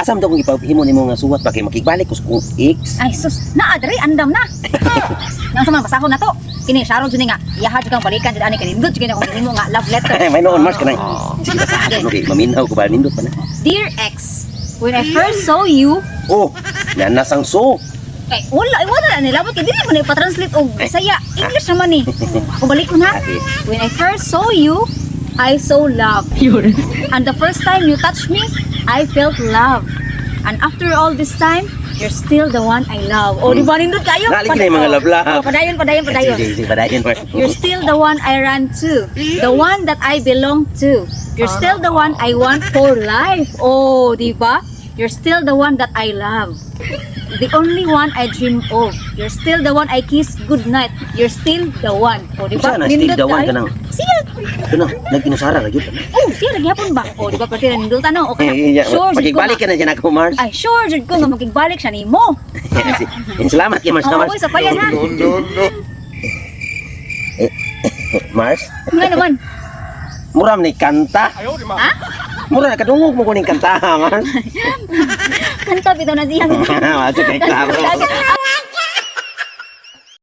Asa man to kung ipahimo nimo nga suwat pa kay makigbalik ko sa kong ex? Ay sus, naa diri, andam na. Nang sa mga basahon na to. Kini Sharon jud ni nga, iyaha jud kang balikan jud ani kay nindot jud kini akong nimo nga love letter. May noon, Mars, kanang. Sige, basahan ko kay maminaw ko ba, nindot pa na. Dear ex, when I first saw you, Oh, nanasang so. Eh, wala, eh, wala na nila. Kay dili mo na ipa-translate og Bisaya. English naman eh. Ako balik ko na. Okay. When I first saw you, I saw love. And the first time you touched me, I felt love. And after all this time, you're still the one I love. O, di ba nindot kayo? Naligi na yung mga love-love. Oh, padayon, padayon, padayon. Sige, sige, padayon, Mars. You're still the one I run to. The one that I belong to. You're still the one I want for life. Oh, di ba? You're still the one that I love. The only one I dream of. You're still the one I kiss goodnight. You're still the one. Oh, di ba? Unsa na, still Nindot the one kaayo. ka nang? Siya. Ito na, nag-inusara ra gyud. Oh, siya lagi hapon ba? Oh, di ba? Pwede na nindutan, no? Okay. Eh, Sure, jud ko Makigbalik nga. ka na dyan ako, Mars. Ay, sure, jud ko nga makigbalik siya nimo. Salamat kay Mars, Oo, Mars. oh, sa payan ha. Mars, Nga naman. mura man ni kanta. Ha? Mura na kadungog mo ko ning kanta, Mars. Kanta bitaw na siya. Mao kay klaro.